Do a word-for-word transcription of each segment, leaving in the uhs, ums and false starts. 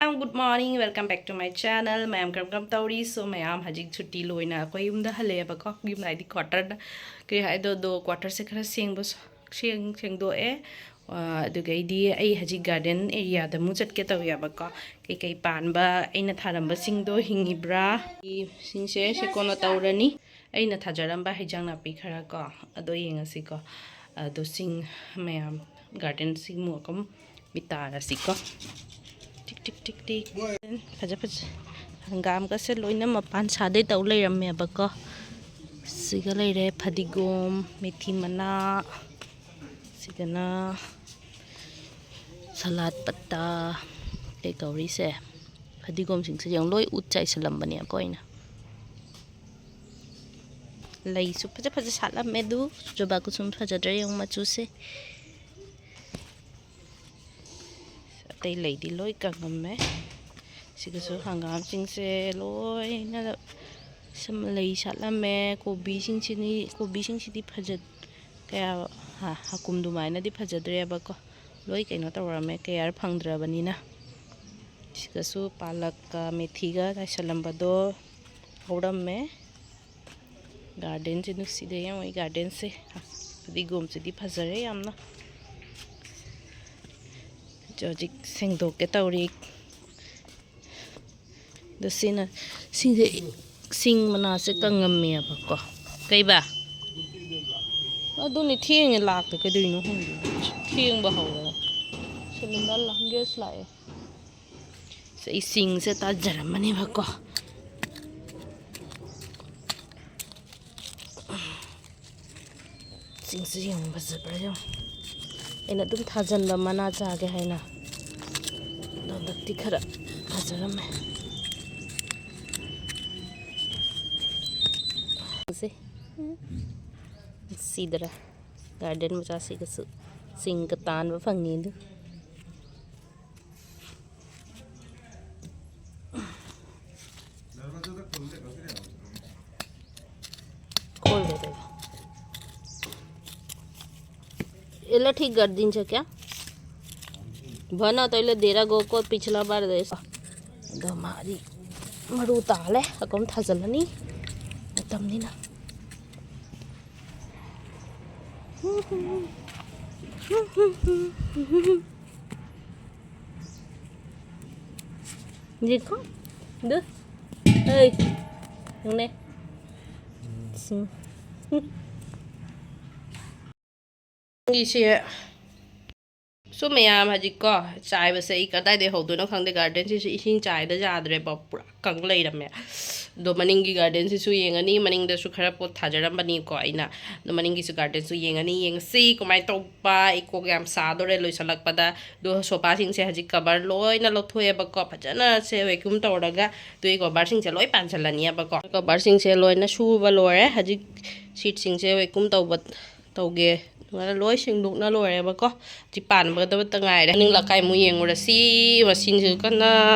Good morning, welcome back to my channel. ꯃꯌꯥꯝ ꯀꯔꯝ ꯀꯔꯝ ꯇꯧꯔꯤ? So ꯃꯌꯥꯝ ꯍꯧꯖꯤꯛ ꯁꯨꯇꯤ ꯂꯣꯏꯅ ꯑꯩꯈꯣꯏ ꯌꯨꯝꯗ ꯍꯜꯂꯛꯑꯦꯕꯀꯣ, ꯌꯨꯝ ꯍꯥꯏꯗꯤ quarter ꯗ, ꯀꯩ ꯍꯥꯏꯗꯣ, ꯑꯗꯣ quarter ꯁꯦ ꯈꯔ ꯁꯦꯡꯕ, ꯁꯦꯡ ꯁꯦꯡꯗꯣꯛꯑꯦ꯫ ꯑꯗꯨꯒꯩꯗꯤ ꯑꯩ ꯍꯧꯖꯤꯛ garden area ꯗ ꯑꯃꯨꯛ ꯆꯠꯀꯦ ꯇꯧꯋꯦꯕꯀꯣ꯫ ꯀꯩꯀꯩ ꯄꯥꯟꯕ, ꯑꯩꯅ ꯊꯥꯔꯝꯕꯁꯤꯡꯗꯣ ꯍꯤꯡꯉꯤꯕ꯭ꯔꯥ? ꯁꯤꯡꯁꯦ ꯁꯦꯀꯣꯟꯅ ꯇꯧꯔꯅꯤ꯫ ꯑꯩꯅ ꯊꯥꯖꯔꯝꯕ ꯍꯩꯖꯥꯡ ꯅꯥꯄꯤ ꯈꯔ ꯀꯣ, ꯑꯗꯣ ꯌꯦꯡꯉꯁꯤꯀꯣ꯫ ꯑꯗꯣ ꯁꯤꯡ ꯃꯌꯥꯝ garden ꯁꯤꯃꯨꯛ ꯑꯗꯨꯝ ꯃꯤꯇꯥꯔꯁꯤꯀꯣ꯫ ꯇꯤꯛ ꯇꯤꯛ ꯇꯤꯛ ꯇꯤꯛ꯫ ꯐꯖ ꯐꯖ꯫ ꯍꯪꯒꯥꯝꯒꯁꯦ ꯂꯣꯏꯅ ꯃꯄꯥꯟ ꯁꯥꯗꯩ ꯇꯧ ꯂꯩꯔꯝꯃꯦꯕꯀꯣ꯫ ꯁꯤꯒ ꯂꯩꯔꯦ ꯐꯗꯤꯒꯣꯝ, ꯃꯦꯊꯤ ꯃꯅꯥ, ꯁꯤꯗꯅ salad ꯄꯠꯇꯥ, ꯀꯩ ꯀꯧꯔꯤꯁꯦ, ꯐꯗꯤꯒꯣꯝꯁꯤꯡꯁꯦ ꯌꯦꯡꯉꯨ, ꯂꯣꯏ ꯎꯠ ꯆꯥꯏꯁꯜꯂꯝꯕꯅꯦꯀꯣ ꯑꯩꯅ꯫ ꯂꯩꯁꯨ ꯐꯖ ꯐꯖ ꯁꯥꯠꯂꯝꯃꯦ꯫ ꯑꯗꯨ ꯖꯨꯕꯥ ꯀꯨꯁꯨꯝ ꯐꯖꯗ꯭ꯔꯥ ꯌꯦꯡꯉꯨ ꯃꯆꯨꯁꯦ꯫ ꯑꯇꯩ ꯂꯩꯗꯤ ꯂꯣꯏ ꯀꯪꯉꯝꯃꯦ꯫ ꯁꯤꯗꯁꯨ ꯍꯪꯒꯥꯝꯁꯤꯡꯁꯦ ꯂꯣꯏꯅ ꯁꯨꯝ ꯂꯩ ꯁꯥꯠꯂꯝꯃꯦ꯫ ꯀꯣꯕꯤꯁꯤꯡꯁꯤꯅꯤ, ꯀꯣꯕꯤꯁꯤꯡꯁꯤꯗꯤ ꯐꯖ-, ꯀꯌꯥ ꯍꯥ, ꯍꯀꯨꯝ ꯑꯗꯨꯃꯥꯏꯅꯗꯤ ꯐꯖꯗ꯭ꯔꯦꯕꯀꯣ꯫ ꯂꯣꯏ ꯀꯩꯅꯣ ꯇꯧꯔꯝꯃꯦ, care ꯐꯪꯗ꯭ꯔꯕꯅꯤꯅ꯫ ꯁꯤꯗꯁꯨ ꯄꯥꯂꯛꯀ ꯃꯦꯊꯤꯒ ꯆꯥꯏꯁꯜꯂꯝꯕꯗꯣ ꯍꯧꯔꯝꯃꯦ꯫ Garden ꯁꯦ ꯅꯨꯡꯁꯤꯗꯦ, ꯌꯦꯡꯉꯣ ꯑꯩ garden ꯁꯦ꯫ ꯐꯗꯤꯒꯣꯝꯁꯤꯗꯤ ꯐꯖꯔꯦ ꯌꯥꯝꯅ꯫ ꯍꯧꯖꯤꯛ ꯁꯦꯡꯗꯣꯛꯀꯦ ꯇꯧꯔꯤ꯫ ꯑꯗꯣ ꯁꯤꯅ, ꯁꯤꯁꯦ ꯁꯤꯡ ꯃꯅꯥꯁꯦ ꯀꯪꯉꯝꯃꯦꯕꯀꯣ꯫ ꯀꯩꯕꯥ? ꯑꯗꯨꯅꯤ, ꯊꯦꯡꯉꯦ ꯂꯥꯛꯇꯦ, ꯀꯩꯗꯧꯔꯤꯅꯣ ꯈꯪꯗꯦ꯫ ꯊꯦꯡꯕ ꯍꯧꯔꯦ꯫ Cylinder ꯂꯥꯛ-, gas ꯂꯥꯛꯑꯦ꯫ ꯁꯤ ꯑꯩ ꯁꯤꯡꯁꯦ ꯇꯥꯖꯔꯝꯃꯅꯦꯕꯀꯣ꯫ ꯁꯤꯡꯁꯦ ꯌꯦꯡꯉꯨ, ꯐꯖꯕ꯭ꯔꯥ ꯌꯦꯡꯉꯨ꯫ ꯑꯩꯅ ꯑꯗꯨꯝ ꯊꯥꯖꯟꯕ ꯃꯅꯥ ꯆꯥꯒꯦ ꯍꯥꯏꯅ꯫ ꯑꯗꯣ ꯍꯟꯗꯛꯇꯤ ꯈꯔ ꯐꯖꯔꯝꯃꯦ꯫ ꯁꯦ꯫ ꯁꯤꯗꯔ꯫ Garden ꯃꯆꯥꯁꯤꯒꯁꯨ ꯁꯤꯡꯒ ꯇꯥꯟꯕ ꯐꯪꯉꯤ ꯑꯗꯨ꯫ खोल दे दे। ये लठी कर दिन से क्या? ꯚꯅ ꯇꯩꯂ ꯗꯦꯔꯥ ꯒꯣꯀꯣ ꯄꯤꯆꯂꯥ ꯕꯥꯔ ꯗꯦꯁ꯫ ꯑꯗꯣ ꯃꯥꯗꯤ ꯃꯔꯨ ꯇꯥꯜꯂꯦ, ꯑꯀꯨꯝ ꯊꯥꯖꯤꯜꯂꯅꯤ ꯃꯇꯝꯅꯤꯅ꯫ ꯌꯦꯡꯀꯣ꯫ ꯑꯗꯨ꯫ ꯑꯩ꯫ ꯅꯪꯅꯦ꯫ ꯁꯤ꯫ ꯁꯤ꯫ ꯁꯨ ꯃꯌꯥꯝ ꯍꯧꯖꯤꯛꯀꯣ ꯆꯥꯏꯕꯁꯦ ꯑꯩ ꯀꯗꯥꯏꯗꯒꯤ ꯍꯧꯗꯣꯏꯅꯣ ꯈꯪꯗꯦ꯫ ꯒꯥꯔꯗꯦꯟꯁꯤꯁꯨ ꯏꯁꯤꯡ ꯆꯥꯏꯗ ꯌꯥꯗ꯭ꯔꯦꯕ, ꯄꯨꯔꯥ ꯀꯪ ꯂꯩꯔꯝꯃꯦ꯫ ꯑꯗꯣ ꯃꯅꯤꯡꯒꯤ ꯒꯥꯔꯗꯦꯟꯁꯤꯁꯨ ꯌꯦꯡꯉꯅꯤ꯫ ꯃꯅꯤꯡꯗꯁꯨ ꯈꯔ ꯄꯣꯠ ꯊꯥꯖꯔꯝꯕꯅꯤꯀꯣ ꯑꯩꯅ꯫ ꯑꯗꯣ ꯃꯅꯤꯡꯒꯤꯁꯨ ꯒꯥꯔꯗꯦꯟꯁꯨ ꯌꯦꯡꯉꯅꯤ꯫ ꯌꯦꯡꯉꯁꯤ ꯀꯃꯥꯏꯅ ꯇꯧꯕ꯫ ꯑꯩ ꯀꯣꯛ ꯌꯥꯝ ꯁꯥꯗꯣꯔꯦ ꯂꯣꯏꯁꯤꯜꯂꯛꯄꯗ꯫ ꯑꯗꯣ ꯁꯣꯐꯥꯁꯤꯡꯁꯦ ꯍꯧꯖꯤꯛ ꯀꯕꯔ ꯂꯣꯏꯅ ꯂꯧꯊꯣꯛꯑꯦꯕꯀꯣ꯫ ꯐꯖꯅ ꯁꯦ ꯋꯦꯀ꯭ꯌꯨꯝ ꯇꯧꯔꯒ ꯑꯗꯨꯒꯤ ꯀꯣꯚꯔꯁꯤꯡꯁꯦ ꯂꯣꯏ ꯄꯥꯟꯁꯤꯜꯂꯅꯤꯕꯀꯣ꯫ ꯀꯣꯚꯔꯁꯤꯡꯁꯦ ꯂꯣꯏꯅ ꯁꯨꯕ ꯂꯣꯏꯔꯦ꯫ ꯍꯧꯖꯤꯛ ꯁꯤꯠꯁꯤꯡꯁꯦ ꯋꯦꯀ꯭ꯌꯨꯝ ꯇꯧꯕ ꯇꯧꯒꯦ꯫ ꯑꯗꯨꯃꯥꯏꯅ ꯂꯣꯏ ꯁꯦꯡꯗꯣꯛꯅ ꯂꯣꯏꯔꯦꯕꯀꯣ꯫ ꯁꯤ ꯄꯥꯟꯕꯒꯗꯕꯇ ꯉꯥꯏꯔꯦ꯫ ꯃꯅꯤꯡ ꯂꯩꯀꯥꯏꯃꯨꯛ ꯌꯦꯡꯉꯨꯔꯁꯤ꯫ ꯃꯁꯤꯡꯁꯨ ꯀꯟꯅ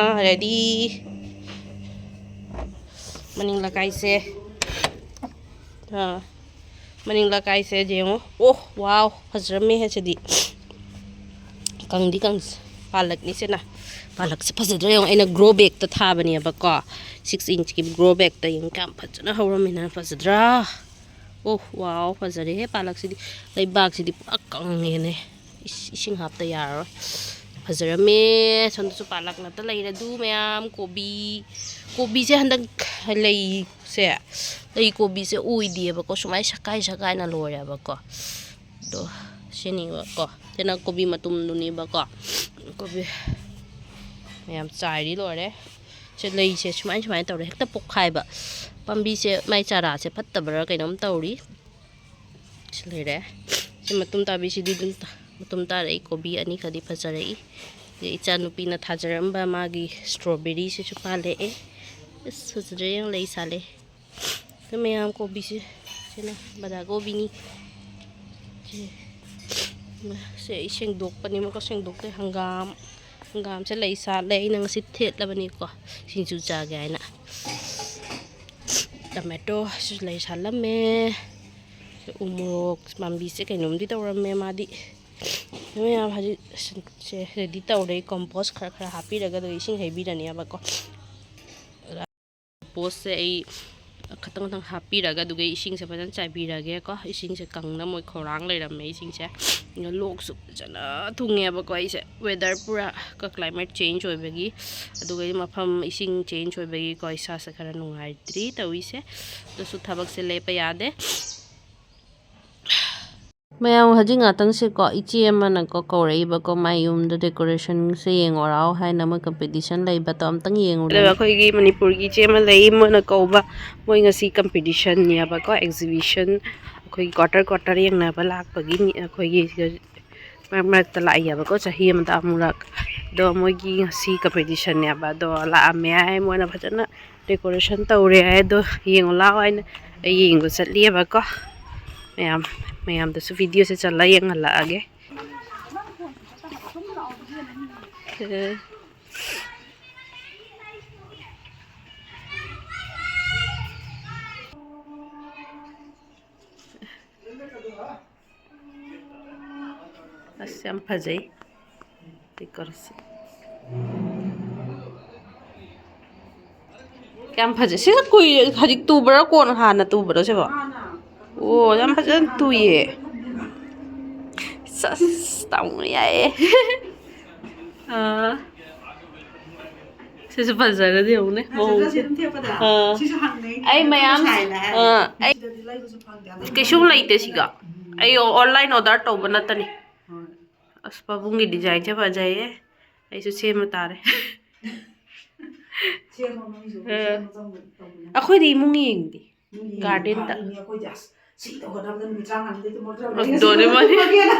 ꯔꯦꯗꯤ꯫ ꯃꯅꯤꯡ ꯂꯩꯀꯥꯏꯁꯦ꯫ ꯑꯥ꯫ ꯃꯅꯤꯡ ꯂꯩꯀꯥꯏꯁꯦ ꯌꯦꯡꯉꯣ꯫ ꯑꯣ, ꯋꯥꯎ, ꯐꯖꯔꯝꯃꯦꯍꯦ ꯁꯤꯗꯤ꯫ ꯀꯪꯗꯤ ꯀꯪ-, ꯄꯥꯂꯛꯅꯤꯁꯤꯅ꯫ ꯄꯥꯂꯛꯁꯦ ꯐꯖꯗ꯭ꯔꯥ ꯌꯦꯡꯉꯣ꯫ ꯑꯩꯅ ꯒ꯭ꯔꯣ ꯕꯦꯒꯇ ꯊꯥꯕꯅꯦꯕꯀꯣ꯫ ꯁꯤꯛꯁ ꯏꯟꯆꯀꯤ ꯒ꯭ꯔꯣ ꯕꯦꯒꯇ ꯌꯦꯡꯉꯣ꯫ ꯀꯌꯥꯝ ꯐꯖꯅ ꯍꯧꯔꯝꯃꯤꯅ꯫ ꯐꯖꯗ꯭ꯔꯥ? ꯑꯣ, ꯋꯥꯎ, ꯐꯖꯔꯦꯍꯦ ꯄꯥꯂꯛꯁꯤꯗꯤ꯫ ꯂꯩꯕꯥꯛꯁꯤꯗꯤ ꯄꯨꯔꯥ ꯀꯪꯉꯦꯅꯦ꯫ ꯏꯁ, ꯏꯁꯤꯡ ꯍꯥꯞꯇ ꯌꯥꯔꯔꯣꯏ꯫ ꯐꯖꯔꯝꯃꯦ꯫ ꯁꯣꯝꯗꯁꯨ ꯄꯥꯂꯛ ꯉꯥꯛꯇ ꯂꯩꯔꯦ꯫ ꯑꯗꯨ ꯃꯌꯥꯝ ꯀꯣꯕꯤ, ꯀꯣꯕꯤꯁꯦ ꯍꯟꯗꯛ ꯂꯩꯁꯦ, ꯂꯩ ꯀꯣꯕꯤꯁꯦ ꯑꯣꯏꯗꯦꯕꯀꯣ꯫ ꯁꯨꯃꯥꯏꯅ ꯁꯛꯀꯥꯏ ꯁꯛꯀꯥꯏꯅ ꯂꯣꯏꯔꯦꯕꯀꯣ꯫ ꯑꯗꯣ ꯁꯤꯅꯤꯕꯀꯣ꯫ ꯁꯤꯅ ꯀꯣꯕꯤ ꯃꯇꯨꯝꯗꯨꯅꯦꯕꯀꯣ꯫ ꯀꯣꯕꯤ ꯃꯌꯥꯝ ꯆꯥꯏꯔꯤ ꯂꯣꯏꯔꯦ꯫ ꯁꯦ ꯂꯩꯁꯦ ꯁꯨꯃꯥꯏ ꯁꯨꯃꯥꯏꯅ ꯇꯧꯔꯦ꯫ ꯍꯦꯛꯇ ꯄꯣꯛꯈꯥꯏꯕ꯫ ꯄꯥꯝꯕꯤꯁꯦ ꯃꯥꯏ ꯆꯥꯔꯥꯁꯦ ꯐꯠꯇꯕ꯭ꯔꯥ ꯀꯩꯅꯣꯝ ꯇꯧꯔꯤ꯫ ꯁꯤ ꯂꯩꯔꯦ꯫ ꯁꯤ ꯃꯇꯨꯝ ꯇꯥꯕꯤꯁꯤꯗꯤ ꯑꯗꯨꯝ ꯇ-, ꯃꯇꯨꯝ ꯇꯥꯔꯛꯏ꯫ ꯀꯣꯕꯤ ꯑꯅꯤꯈꯛꯗꯤ ꯐꯖꯔꯛꯏ꯫ ꯑꯗꯩ ꯏꯆꯥꯅꯨꯄꯤꯅ ꯊꯥꯖꯔꯝꯕ ꯃꯥꯒꯤ ꯏꯁꯇ꯭ꯔꯣꯕꯦꯔꯤꯁꯤꯁꯨ ꯄꯥꯜꯂꯛꯑꯦ꯫ ꯑꯁ, ꯐꯖꯗ꯭ꯔꯦ ꯌꯦꯡꯉꯨ, ꯂꯩ ꯁꯥꯠꯂꯦ꯫ ꯁꯤ ꯃꯌꯥꯝ ꯀꯣꯕꯤꯁꯤ, ꯁꯤꯅ ꯕꯟꯗꯥ ꯀꯣꯕꯤꯅꯤ꯫ ꯁꯤ, ꯁꯦ ꯑꯩ ꯁꯦꯡꯗꯣꯛꯄꯅꯦꯕꯀꯣ, ꯁꯦꯡꯗꯣꯛꯇꯦ꯫ ꯍꯪꯒꯥꯝ, ꯍꯪꯒꯥꯝꯁꯦ ꯂꯩ ꯁꯥꯠꯂꯦ꯫ ꯑꯩꯅ ꯉꯁꯤ ꯊꯦꯠꯂꯕꯅꯤꯀꯣ, ꯁꯤꯡꯖꯨ ꯆꯥꯒꯦ ꯍꯥꯏꯅ꯫ ꯇꯃꯦꯇꯣꯁꯨ ꯂꯩ ꯁꯥꯠꯂꯝꯃꯦ꯫ ꯎ ꯃꯣꯔꯣꯛ ꯄꯥꯝꯕꯤꯁꯦ ꯀꯩꯅꯣꯝꯗꯤ ꯇꯧꯔꯝꯃꯦ ꯃꯥꯗꯤ꯫ ꯃꯌꯥꯝ ꯍꯧꯖꯤꯛ ꯁꯦ ꯔꯦꯗꯤ ꯇꯧꯔꯦ꯫ ꯀꯝꯄꯣꯁ ꯈꯔ ꯈꯔ ꯍꯥꯞꯄꯤꯔꯒ ꯑꯗꯨꯒ ꯏꯁꯤꯡ ꯍꯩꯕꯤꯔꯅꯦꯕꯀꯣ꯫ ꯀꯝꯄꯣꯁꯁꯦ ꯑꯩ ꯈꯇꯪ ꯈꯇꯪ ꯍꯥꯞꯄꯤꯔꯒ ꯑꯗꯨꯒ ꯏꯁꯤꯡꯁꯦ ꯐꯖꯅ ꯆꯥꯏꯕꯤꯔꯒꯦꯀꯣ꯫ ꯏꯁꯤꯡꯁꯦ ꯀꯪꯅ ꯃꯣꯏ ꯈꯧꯔꯥꯡ ꯂꯩꯔꯝꯃꯦ ꯏꯁꯤꯡꯁꯦ꯫ ꯑꯗꯨꯒ ꯂꯣꯛꯁꯨ ꯐꯖꯅ ꯊꯨꯡꯉꯦꯕꯀꯣ ꯑꯩꯁꯦ꯫ ꯋꯦꯗꯔ ꯄꯨꯔꯥ climate change ꯑꯣꯏꯕꯒꯤ, ꯑꯗꯨꯒ ꯃꯐꯝ ꯏꯁꯤꯡ change ꯑꯣꯏꯕꯒꯤꯀꯣ ꯏꯁꯥꯁꯦ ꯈꯔ ꯅꯨꯡꯉꯥꯏꯇ꯭ꯔꯤ ꯇꯧꯔꯤꯁꯦ꯫ ꯑꯗꯨꯁꯨ ꯊꯕꯛꯁꯦ ꯂꯦꯞꯄ ꯌꯥꯗꯦ꯫ ꯃꯌꯥꯝ ꯍꯧꯖꯤꯛ ꯉꯥꯛꯇꯪꯁꯦꯀꯣ, ꯏꯆꯦ ꯑꯃꯅꯀꯣ ꯀꯧꯔꯛꯏꯕꯀꯣ, ꯃꯥꯏ ꯌꯨꯝꯗ decorationꯁꯦ ꯌꯦꯡꯉꯣꯔꯥꯎ ꯍꯥꯏꯅ, ꯃꯣꯏ competition ꯂꯩꯕꯗꯣ ꯑꯝꯇꯪ ꯌꯦꯡꯉꯨꯔꯦ꯫ ꯑꯗꯨꯒ ꯑꯩꯈꯣꯏꯒꯤ ꯃꯅꯤꯄꯨꯔꯒꯤ ꯏꯆꯦ ꯑꯃ ꯂꯩ, ꯃꯣꯏꯅ ꯀꯧꯕ, ꯃꯣꯏ ꯉꯁꯤ competitionꯅꯦꯕꯀꯣ, exhibition, ꯑꯩꯈꯣꯏꯒꯤ quarter quarter ꯌꯦꯡꯅꯕ ꯂꯥꯛꯄꯒꯤ ꯃꯤ-, ꯑꯩꯈꯣꯏꯒꯤ ꯁꯤꯗ ꯃꯔꯛ ꯃꯔꯛꯇ ꯂꯥꯛꯏꯌꯦꯕꯀꯣ, ꯆꯍꯤ ꯑꯃꯗ ꯑꯃꯨꯔꯛ꯫ ꯑꯗꯣ ꯃꯣꯏꯒꯤ ꯉꯁꯤ competitionꯅꯦꯕ, ꯑꯗꯣ ꯂꯥꯛꯑꯝꯃꯦ ꯍꯥꯏ, ꯃꯣꯏꯅ ꯐꯖꯅ decoration ꯇꯧꯔꯦ ꯍꯥꯏ꯫ ꯑꯗꯣ ꯌꯦꯡꯉꯨ ꯂꯥꯛꯑꯣ ꯍꯥꯏꯅ ꯑꯩ ꯌꯦꯡꯕ ꯆꯠꯂꯤꯑꯕꯀꯣ꯫ ꯃꯌꯥꯝ, ꯃꯌꯥꯝꯗꯁꯨ videoꯁꯦ ꯆꯠꯂ ꯌꯦꯡꯍꯜꯂꯛꯑꯒꯦ꯫ ꯑꯁ, ꯌꯥꯝ ꯐꯖꯩ꯫ Decoration꯫ ꯌꯥꯝ ꯐꯖꯩ꯫ ꯁꯤꯁꯦ ꯀꯨꯏ-, ꯍꯧꯖꯤꯛ ꯇꯨꯕ꯭ꯔꯥ, ꯀꯣꯟꯅ ꯍꯥꯟꯅ ꯇꯨꯕ꯭ꯔꯥ ꯁꯤꯕꯣ? ꯑꯣ, ꯌꯥꯝ ꯐꯖꯅ ꯇꯨꯏꯌꯦ꯫ ꯁꯁ, ꯇꯥꯃꯣ ꯌꯥꯏꯌꯦ꯫ ꯑꯥ꯫ ꯁꯤꯁꯨ ꯐꯖꯔꯗꯤ ꯌꯦꯡꯉꯨꯅꯦ, ꯐꯖꯗ꯭ꯔꯥ? ꯃꯑꯣꯡꯁꯦ꯫ ꯁꯤ ꯑꯗꯨꯝ ꯊꯦꯠꯄꯗ? ꯑꯥ꯫ ꯁꯤꯁꯨ ꯍꯪꯅꯩꯅꯦ, ꯑꯩ ꯑꯗꯨꯝ ꯃꯌꯥꯝ, ꯁꯥꯏꯅ ꯍꯥꯏ꯫ ꯑꯥ, ꯑꯩ ꯁꯤꯗꯗꯤ ꯂꯩꯕꯁꯨ ꯐꯪꯗꯦ꯫ ꯑꯗꯨꯝ ꯀꯩꯁꯨꯝ ꯂꯩꯇꯦ ꯁꯤꯒ꯫ ꯎꯝ꯫ ꯑꯩ online order ꯇꯧꯕ ꯅꯠꯇꯅꯤ꯫ ꯍꯣꯏ꯫ ꯑꯁ, ꯄꯥꯕꯨꯡꯒꯤ designꯁꯦ ꯐꯖꯩꯌꯦ꯫ ꯑꯩꯁꯨ ꯁꯦꯝꯕ ꯇꯥꯔꯦ꯫ ꯁꯦꯝꯃꯣ ꯅꯣꯏꯁꯨ, ꯑꯥ꯫ ꯁꯦꯝꯕ ꯆꯪꯕ ꯇꯧꯕꯅꯦ꯫ ꯑꯩꯈꯣꯏꯗꯤ ꯏꯃꯨꯡ ꯌꯦꯡꯗꯦ꯫ ꯏꯃꯨꯡ ꯌꯦꯡꯗꯦ, gardenꯗ꯫ ꯐꯔꯤꯅꯦ ꯑꯩꯈꯣꯏꯗꯤ꯫ ꯑꯁ, ꯁꯤ ꯇꯧꯒꯗꯕꯗ ꯅꯨꯃꯤꯠ ꯇꯔꯥꯃꯉꯥꯅꯤ ꯂꯩꯇꯦ, ꯃꯣꯏ ꯇꯔꯥꯃꯔꯤ ꯑꯗꯨꯅꯦ ꯃꯥꯅꯦ꯫ ꯂꯩꯇꯦ꯫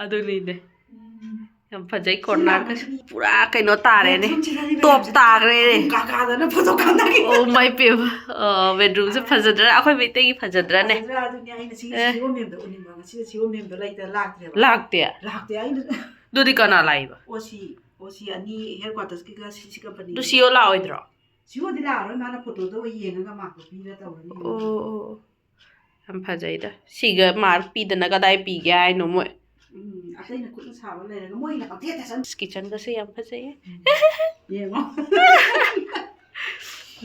ꯑꯗꯨꯅꯤꯅꯦ꯫ ꯎꯝ꯫ ꯌꯥꯝ ꯐꯖꯩ, ꯁꯤ cornerꯒꯁꯦ꯫ ꯂꯥꯛꯄꯁꯤꯗꯤ ꯄꯨꯔꯥ ꯀꯩꯅꯣ ꯇꯥꯔꯦꯅꯦ꯫ Bedroomꯁꯤꯗꯗꯤ top ꯃꯌꯥꯝꯁꯦ ꯇꯥꯈ꯭ꯔꯦꯅꯦ꯫ ꯀꯥ ꯀꯥꯗꯅ photo ꯀꯥꯞꯅꯈꯤ꯫ Oh my ꯄꯦꯝꯃ꯫ ꯑ, bedroomꯁꯦ ꯐꯖꯗ꯭ꯔꯥ? ꯑꯩꯈꯣꯏ ꯃꯩꯇꯩꯒꯤ ꯐꯖꯗ꯭ꯔꯥꯅꯦ? ꯐꯖꯗ꯭ꯔꯥ? ꯑꯗꯨꯅꯦ ꯑꯩꯅ ꯁꯤ ꯑꯦ꯫ CEO ma'amꯗ ꯎꯠꯅꯤꯡꯕ꯫ ꯉꯁꯤꯗꯤ CEO ma'amꯗꯣ ꯂꯩꯇ ꯂꯥꯛꯇ꯭ꯔꯦꯕ꯫ ꯂꯥꯛꯇꯦ? ꯂꯥꯛꯇꯦ꯫ ꯑꯩꯅ ꯑꯗꯨꯗꯤ ꯀꯅꯥ ꯂꯥꯛꯏꯕ? OC, OC ꯑꯅꯤ headquartersꯀꯤꯒ ꯁꯤ, ꯁꯤ company꯫ ꯑꯗꯨ CEO ꯂꯥꯛꯑꯣꯏꯗ꯭ꯔꯣ? CEOꯗꯤ ꯂꯥꯛꯑꯔꯣꯏ, ꯃꯥꯅ photoꯗꯣ ꯌꯦꯡꯉꯒ markꯇꯣ ꯄꯤꯔ ꯇꯧꯔꯅꯤ꯫ ꯑꯣ, ꯑꯣ, ꯑꯣ꯫ ꯌꯥꯝ ꯐꯖꯩꯗ꯫ ꯁꯤꯒ mark ꯄꯤꯗꯅ ꯀꯗꯥꯏ ꯄꯤꯒꯦ ꯍꯥꯏꯅꯣ ꯃꯣꯏ? ꯎꯝ, ꯑꯇꯩꯅ ꯈꯨꯠꯅ ꯁꯥꯕ ꯂꯩꯔꯒ ꯃꯣꯏꯅ ꯄꯪꯊꯦꯠ ꯊꯦꯠꯆꯟ꯫ ꯀꯤꯆꯟꯒꯁꯦ ꯌꯥꯝ ꯐꯖꯩꯌꯦ꯫ ꯌꯦꯡꯉꯣ꯫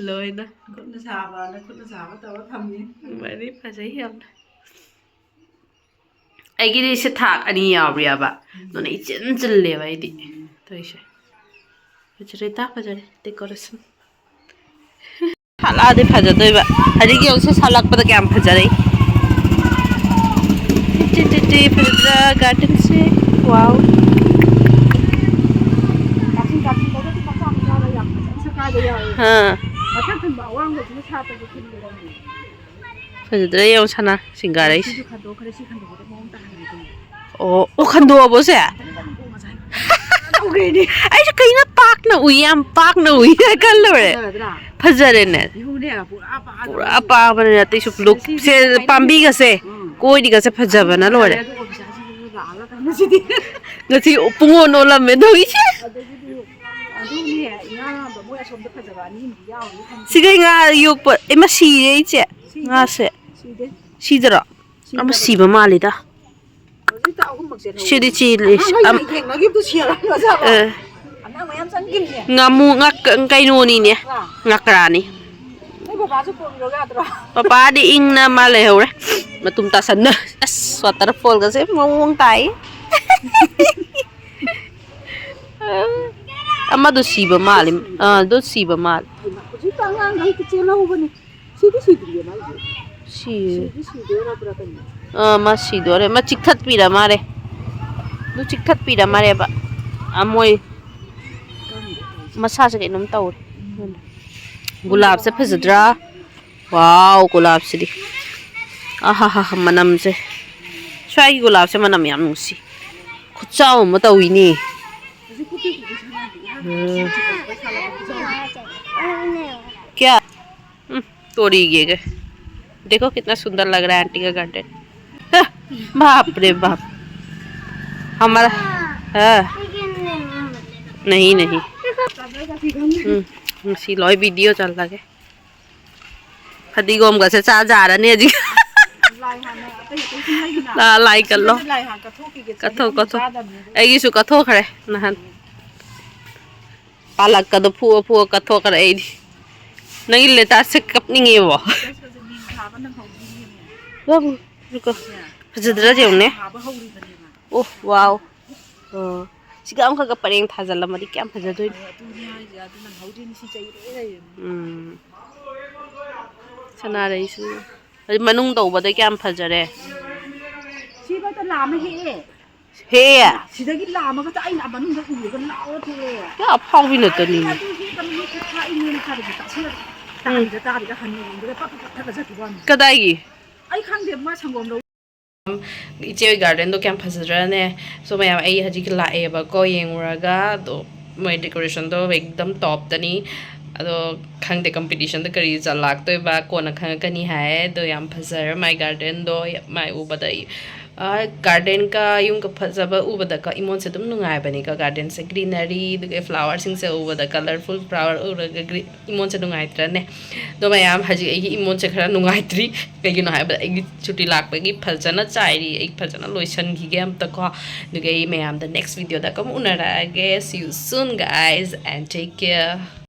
ꯂꯣꯏꯅ꯫ ꯈꯨꯠꯅ ꯁꯥꯕꯅ ꯈꯨꯠꯅ ꯁꯥꯕ ꯇꯧꯔ ꯊꯝꯃꯤ꯫ ꯃꯥꯅꯤ, ꯐꯖꯩ ꯌꯥꯝꯅ꯫ ꯑꯩꯒꯤꯗꯤ ꯁꯤ ꯊꯥꯛ ꯑꯅꯤ ꯌꯥꯎꯔꯤꯑꯕ꯫ ꯑꯗꯨꯅ ꯏꯆꯤꯟ ꯆꯤꯜꯂꯦꯕ ꯑꯩꯗꯤ ꯇꯧꯔꯤꯁꯦ꯫ ꯐꯖꯔꯦ ꯇꯥ, ꯐꯖꯔꯦ decoration꯫ ꯁꯥꯠꯂꯛꯑꯗꯤ ꯐꯖꯗꯣꯏꯕ꯫ ꯍꯧꯖꯤꯛ ꯌꯦꯡꯉꯨꯁꯦ, ꯁꯥꯠꯂꯛꯄꯗ ꯀꯌꯥꯝ ꯐꯖꯔꯦ꯫ ꯇꯤ, ꯇꯤ, ꯇꯤ, ꯇꯤ, ꯐꯖꯗ꯭ꯔꯥ gardenꯁꯦ? Wow꯫ ꯀꯥꯆꯤꯟ ꯀꯥꯆꯤꯟꯗꯒꯗꯤ ꯃꯆꯥ ꯃꯆꯥꯗ ꯌꯥꯝ ꯐꯖꯅ ꯁꯛꯀꯥꯏꯕ ꯌꯥꯎꯋꯦ꯫ ꯑꯥ꯫ ꯃꯊꯛ ꯊꯪꯕ ꯑꯋꯥꯡꯕꯁꯤꯅ ꯁꯥꯠꯄꯁꯦ ꯊꯤꯟꯒꯗꯕꯅꯦ꯫ ꯐꯖꯗ꯭ꯔꯥ ꯌꯦꯡꯉꯣ ꯁꯅꯥ ꯁꯤꯡꯒꯥꯔꯩꯁꯦ꯫ ꯁꯤꯁꯨ ꯈꯟꯗꯣꯛꯈ꯭ꯔꯦ, ꯁꯤ ꯈꯟꯗꯣꯛꯄꯗ ꯃꯑꯣꯡ ꯇꯥꯍꯟꯒꯦ ꯇꯧꯅꯤ꯫ ꯑꯣ, ꯑꯣ, ꯈꯟꯗꯣꯛꯑꯕꯣ ꯁꯦ? ꯇꯧꯈ꯭ꯔꯦꯅꯦ꯫ ꯑꯩꯁꯨ ꯀꯩꯅꯣ ꯄꯥꯛꯅ ꯎꯏ, ꯌꯥꯝ ꯄꯥꯛꯅ ꯎꯏ ꯈꯜꯂꯨꯔꯦ꯫ ꯐꯖꯔꯗ꯭ꯔꯥ? ꯐꯖꯔꯦꯅꯦ꯫ ꯌꯦꯡꯉꯨꯅꯦ, ꯄꯨꯔꯥ ꯄꯥꯛꯑꯒ ꯄꯨꯔꯥ ꯂꯩ꯫ ꯄꯥꯛꯑꯕꯅꯤꯅ ꯑꯇꯩꯁꯨ ꯁꯤ, ꯁꯤ ꯄꯥꯝꯕꯤꯒꯁꯦ ꯀꯣꯏꯗꯤꯒꯁꯦ ꯐꯖꯕꯅ ꯂꯣꯏꯔꯦ꯫ ꯑꯗꯨꯒ ꯑꯣꯐꯤꯁꯥꯔꯁꯤꯡꯁꯤꯁꯨ ꯂꯥꯛꯑꯒ ꯀꯩꯅꯣꯁꯤꯗꯤ꯫ ꯉꯁꯤ ꯄꯨꯡꯑꯣꯟ ꯑꯣꯜꯂꯝꯃꯦ ꯇꯧꯔꯤꯁꯦ꯫ ꯑꯗꯒꯤꯗꯤ ꯑꯗꯨꯅꯦ, ꯉꯥ ꯃꯣꯏ ꯑꯁꯣꯝꯗ ꯐꯖꯕ ꯑꯅꯤ ꯑꯃꯗꯤ ꯌꯥꯎꯔꯤ ꯈꯪꯗꯦ꯫ ꯁꯤꯗꯩ ꯉꯥ ꯌꯣꯛꯄ, ꯏꯃꯥ ꯁꯤꯔꯦ ꯏꯆꯦ꯫ ꯁꯤꯔꯦ? ꯉꯥꯁꯦ꯫ ꯁꯤꯗꯦ꯫ ꯁꯤꯗꯔꯣ? ꯑꯃ ꯁꯤꯗꯕꯅꯦ꯫ ꯁꯤꯕ ꯃꯥꯜꯂꯤꯗ꯫ ꯍꯧꯖꯤꯛꯇ ꯑꯍꯨꯝꯃꯛ ꯆꯦꯜꯍꯧꯕꯅꯦ꯫ ꯁꯤꯗꯤ ꯆꯦꯜꯂꯤ꯫ ꯑꯉꯥꯡ ꯃꯌꯥꯝ ꯑꯝ-, ꯌꯦꯡꯅꯈꯤꯕꯗꯨ ꯁꯤꯔꯝꯃꯖꯥꯠꯂꯣ? ꯑꯦ꯫ ꯑꯉꯥꯡ ꯃꯌꯥꯝ ꯆꯪꯈꯤꯕꯅꯦ꯫ ꯉꯥꯃꯨ ꯉꯥꯛ-, ꯀꯩꯅꯣꯅꯤꯅꯦ꯫ ꯉꯥꯀ꯭ꯔꯥ꯫ ꯉꯥꯀ꯭ꯔꯥꯅꯤ꯫ ꯅꯣꯏ ꯕꯕꯥꯁꯨ ꯄꯨꯕꯤꯔꯣ ꯌꯥꯗ꯭ꯔꯣ? ꯄꯄꯥꯗꯤ ꯏꯪꯅ ꯃꯥ ꯂꯩꯍꯧꯔꯦ꯫ ꯃꯇꯨꯝ ꯇꯥꯁꯟꯅ꯫ ꯑꯁ, waterfallꯒꯁꯦ ꯃꯑꯣꯡ ꯇꯥꯏ꯫ ꯑꯃꯗꯣ ꯁꯤꯕ ꯃꯥꯜꯂꯤ꯫ ꯑꯥ, ꯑꯗꯨ ꯁꯤꯕ ꯃꯥꯜꯂꯤ꯫ ꯍꯧꯖꯤꯛꯇ ꯑꯉꯥꯡꯈꯩ ꯆꯦꯜꯍꯧꯕꯅꯤ꯫ ꯁꯤꯗꯤ ꯁꯤꯗ꯭ꯔꯤꯌꯦ ꯃꯥꯏꯁꯦ꯫ ꯁꯤ-, ꯁꯤꯗꯤ ꯁꯤꯗꯣꯏꯔꯕ꯭ꯔꯥ ꯀꯩꯅꯣ? ꯑꯥ, ꯃꯥ ꯁꯤꯗꯣꯔꯦ꯫ ꯃꯥ ꯆꯤꯛꯊꯠꯄꯤꯔ ꯃꯥꯜꯂꯦ꯫ ꯑꯗꯨ ꯆꯤꯛꯊꯠꯄꯤꯔ ꯃꯥꯜꯂꯦꯕ꯫ ꯑꯥ, ꯃꯣꯏ ꯈꯪꯗꯦ ꯇꯧꯔꯤꯁꯦ꯫ ꯃꯁꯥꯁꯦ ꯀꯩꯅꯣꯝ ꯇꯧꯔꯦ꯫ ꯒꯨꯂꯥꯞꯁꯦ ꯐꯖꯗ꯭ꯔꯥ? ꯋꯥꯎ, ꯒꯨꯂꯥꯞꯁꯤꯗꯤ꯫ ꯑꯍꯥꯍꯥ, ꯃꯅꯝꯁꯦ꯫ ꯁ꯭ꯋꯥꯏꯒꯤ ꯒꯨꯂꯥꯞꯁꯦ ꯃꯅꯝ ꯌꯥꯝ ꯅꯨꯡꯁꯤ꯫ ꯈꯨꯠꯆꯥꯎ ꯑꯃ ꯇꯧꯏꯅꯦ꯫ ꯎꯝ꯫ क्या? हम्म, तोड़िए गए। देखो कितना सुंदर लग रहा है आंटी का गार्डन। बाप रे बाप। हमारा, हाँ। नहीं, नहीं। हम्म, ꯁꯤ ꯂꯣꯏ video ꯆꯜꯂꯒꯦ꯫ ꯐꯗꯤꯒꯣꯝꯒꯁꯦ ꯆꯥ ꯌꯥꯔꯅꯤ ꯍꯧꯖꯤꯛ꯫ ꯂꯥꯏ ꯍꯥꯟꯅ ꯑꯇꯩ ꯑꯇꯩ ꯁꯨꯝ ꯂꯩꯗꯅ꯫ ꯂꯥ- ꯂꯥꯏ ꯀꯠꯂꯣ꯫ ꯁꯤꯗꯗꯤ ꯂꯥꯏ ꯍꯥꯟꯅ ꯀꯠꯊꯣꯛꯈꯤꯒꯦ꯫ ꯆꯍꯤ ꯀꯠꯊꯣꯛ, ꯑꯃ ꯀꯠꯊꯣꯛ꯫ ꯆꯥꯗꯕꯅꯦ ꯑꯗꯨ꯫ ꯑꯩꯒꯤꯁꯨ ꯀꯠꯊꯣꯛꯈ꯭ꯔꯦ ꯅꯍꯥꯟ꯫ ꯄꯥꯂꯛꯀꯗꯣ ꯐꯨꯑ ꯐꯨꯑ ꯀꯠꯊꯣꯛꯈ꯭ꯔꯦ ꯑꯩꯗꯤ꯫ ꯅꯪꯒꯤ ꯂꯦꯇꯥꯁꯁꯦ ꯀꯞꯅꯤꯡꯉꯦꯕꯣ꯫ ꯂꯣꯇꯁꯀꯁꯦ ꯃꯦꯟ ꯊꯥꯕ ꯅꯪꯍꯧꯗ꯭ꯔꯤꯅꯦꯃꯦ꯫ ꯂꯧ, ꯂꯨꯀꯣ꯫ ꯁꯦ꯫ ꯐꯖꯗ꯭ꯔꯥ ꯌꯦꯡꯉꯨꯅꯦ꯫ ꯊꯥꯕ ꯍꯧꯔꯤꯕꯅꯦꯕ꯫ ꯑꯣ, ꯋꯥꯎ꯫ ꯑꯣ꯫ ꯁꯤꯒ ꯑꯃꯈꯛꯀ ꯄꯔꯦꯡ ꯊꯥꯖꯜꯂꯝꯃꯗꯤ ꯀꯌꯥꯝ ꯐꯖꯗꯣꯏꯅꯣ꯫ ꯑꯗꯨꯅꯦ ꯍꯥꯏꯁꯦ, ꯑꯗꯨ ꯅꯪꯍꯧꯗ꯭ꯔꯤꯅꯦ, ꯁꯤ ꯆꯩꯔꯦ ꯂꯩꯔꯦ꯫ ꯎꯝ꯫ ꯁꯅꯥꯔꯩꯁꯨ꯫ ꯑꯗꯩ ꯃꯅꯨꯡ ꯇꯧꯕꯗ ꯀꯌꯥꯝ ꯐꯖꯔꯦ꯫ ꯁꯤꯐꯥꯎꯗ ꯂꯥꯝꯃ ꯍꯦꯛꯑꯦ꯫ ꯍꯦ! ꯁꯤꯗꯒꯤ ꯂꯥꯝꯃꯒ ꯑꯩꯅ ꯃꯅꯨꯡꯗ ꯎꯔꯒ ꯂꯥꯛꯑꯣ ꯊꯣꯛꯂꯛꯑꯦ꯫ ꯀꯌꯥ ꯑꯐꯥꯎꯕꯤ ꯅꯠꯇꯅꯤ꯫ ꯑꯗꯨ ꯍꯦꯛꯀꯅꯨ, ꯍꯦꯛꯄ ꯊꯥꯛꯏꯅꯦꯅ ꯍꯥꯏꯕꯗꯤ ꯇꯥꯁꯤꯜꯂ ꯇꯥꯔꯤꯗ ꯇꯥꯔꯤꯗ ꯍꯟꯅ ꯌꯦꯡꯗꯒ ꯄꯠ ꯄꯠ ꯄꯠ ꯊꯠꯂ ꯆꯠꯈꯤꯕ ꯋꯥꯅꯤ꯫ ꯀꯗꯥꯏꯒꯤ? ꯑꯩ ꯈꯪꯗꯦ, ꯃꯥ ꯁꯪꯒꯣꯝ ꯂꯧ꯫ ꯏꯆꯦ ꯍꯣꯏ ꯒꯥꯔꯗꯦꯟꯗꯣ ꯀꯌꯥꯝ ꯐꯖꯗ꯭ꯔꯅꯦ? ꯁꯣ ꯃꯌꯥꯝ, ꯑꯩ ꯍꯧꯖꯤꯛ ꯂꯥꯛꯑꯦꯕꯀꯣ ꯌꯦꯡꯉꯨꯔꯒ, ꯑꯗꯣ ꯃꯣꯏ ꯗꯦꯀꯣꯔꯦꯁꯟꯗꯣ ꯑꯦꯛꯗꯝ ꯇꯣꯞꯇꯅꯤ꯫ ꯑꯗꯣ ꯈꯪꯗꯦ ꯀꯝꯄꯤꯇꯤꯁꯟꯗ ꯀꯔꯤ ꯆꯜꯂꯥꯛꯇꯣꯏꯕ, ꯀꯣꯟꯅ ꯈꯪꯉꯛꯀꯅꯤ ꯍꯥꯏ꯫ ꯑꯗꯣ ꯌꯥꯝ ꯐꯖꯔꯦ ꯃꯥꯏ ꯒꯥꯔꯗꯦꯟꯗꯣ꯫ ꯃꯥꯏ ꯎꯕꯗ ꯑꯩ, ꯑ, ꯒꯥꯔꯗꯦꯟꯒ ꯌꯨꯝꯒ ꯐꯖꯕ ꯎꯕꯗꯀꯣ ꯏꯃꯣꯟꯁꯦ ꯑꯗꯨꯝ ꯅꯨꯡꯉꯥꯏꯕꯅꯤꯀꯣ꯫ ꯒꯥꯔꯗꯦꯟꯁꯦ ꯒ꯭ꯔꯤꯅꯔꯤ, ꯑꯗꯨꯒ ꯐ꯭ꯂꯥꯋꯔꯁꯤꯡꯁꯦ ꯎꯕꯗ, ꯀꯂꯔꯐꯨꯜ ꯐ꯭ꯂꯥꯋꯔ ꯎꯔꯒ ꯒ꯭ꯔꯤ-, ꯏꯃꯣꯟꯁꯦ ꯅꯨꯡꯉꯥꯏꯇ꯭ꯔꯅꯦ? ꯑꯗꯣ ꯃꯌꯥꯝ, ꯍꯧꯖꯤꯛ ꯑꯩꯒꯤ ꯏꯃꯣꯟꯁꯦ ꯈꯔ ꯅꯨꯡꯉꯥꯏꯇ꯭ꯔꯤ꯫ ꯀꯩꯒꯤꯅꯣ ꯍꯥꯏꯕꯗ ꯑꯩꯒꯤ ꯁꯨꯇꯤ ꯂꯥꯛꯄꯒꯤ ꯐꯖꯅ ꯆꯥꯏꯔꯤ꯫ ꯑꯩ ꯐꯖꯅ ꯂꯣꯏꯁꯟꯈꯤꯒꯦ ꯑꯝꯇꯀꯣ꯫ ꯑꯗꯨꯒ ꯑꯩ ꯃꯌꯥꯝꯗ ꯅꯦꯛꯁ ꯚꯤꯗꯤꯑꯣꯗ ꯑꯃꯨꯛ ꯎꯅꯔꯛꯑꯒꯦ꯫ See you soon, guys, and take care.